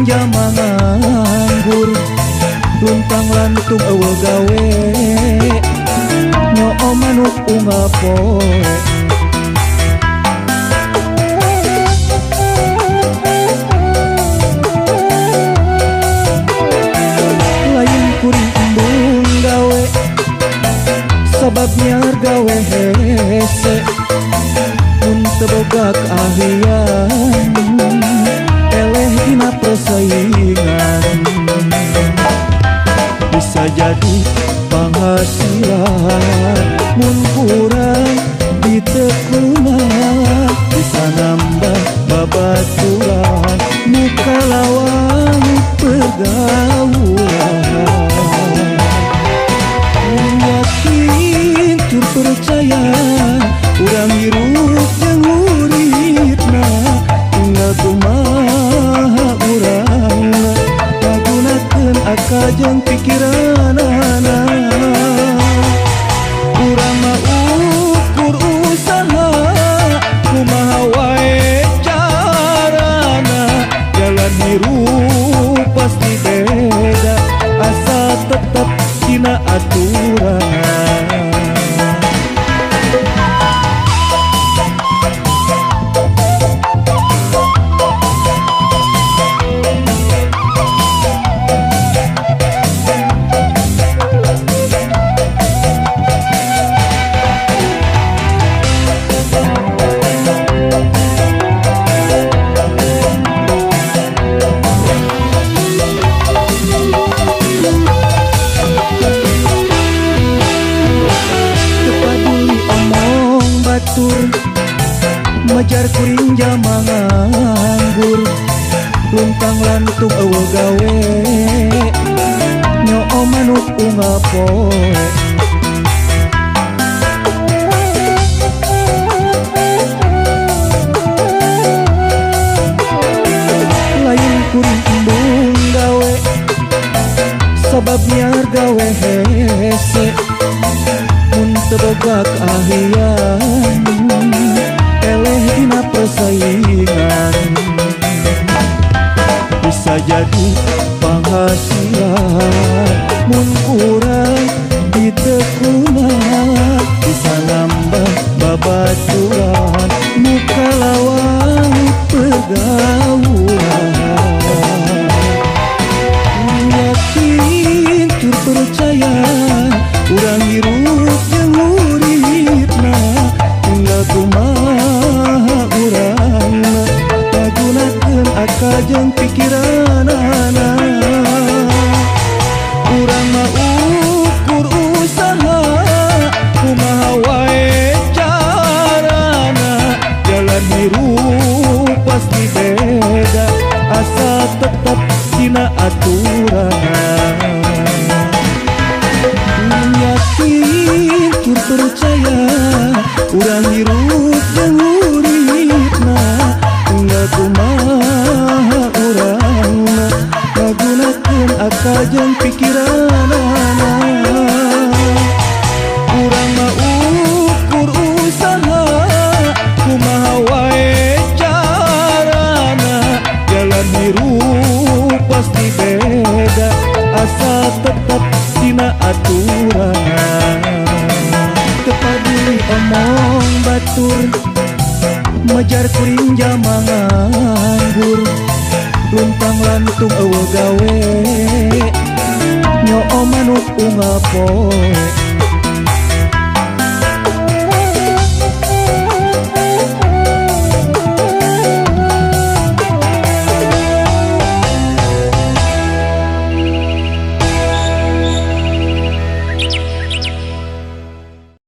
jalma nganggur, luntang lantung euweuh gawe, nyoo manuk unggal poe. Lain kuring embung gawe, sabab nyiar gawe hese, mun teu boga keahlian eleh dina persaingan. Bisa jadi penghasilan mun kurang ditekunan, bisa nambah babaturan muka lawang pergaulan. Mun yakin tur percaya urang hirup jeung muridna, tinggal kumaha urangna ngagunakeun akal jeung pikiranana. Urang mah ukur usaha kumaha wae carana, jalan hirup pasti beda asal tetep dina aturan. Tepaduli omong batur, majar kuring jalma nganggur, luntang lantung euweuh gawe, nyoo manuk unggal poe. Lain kuring embung gawe, sabab nyiar gawe hese, mun teu boga keahlian eleh dina persaingan. Bisa jadi penghasilan mun kurang ditekunan, bisa nambah babaturan muka lawang pergaulan. Mun yakin tur percaya urang hirup jeung muridna, tinggal kumaha urangna ngagunakeun akal jeung pikiranana. Urang mah ukur usaha kumaha wae carana, jalan hirup pasti beda asal tetep dina aturan. Mun yakin tur percaya urang hirup jeung muridna, tinggal kumaha urangna ngagunakeun akal jeung pikiranana. Urang mah ukur usaha kumaha wae carana, jalan hirup pasti beda asal tetep dina aturan. Tepaduli omong batur, majar kuring jalma nganggur, luntang lantung euweuh gawe, nyoo manuk unggal poe.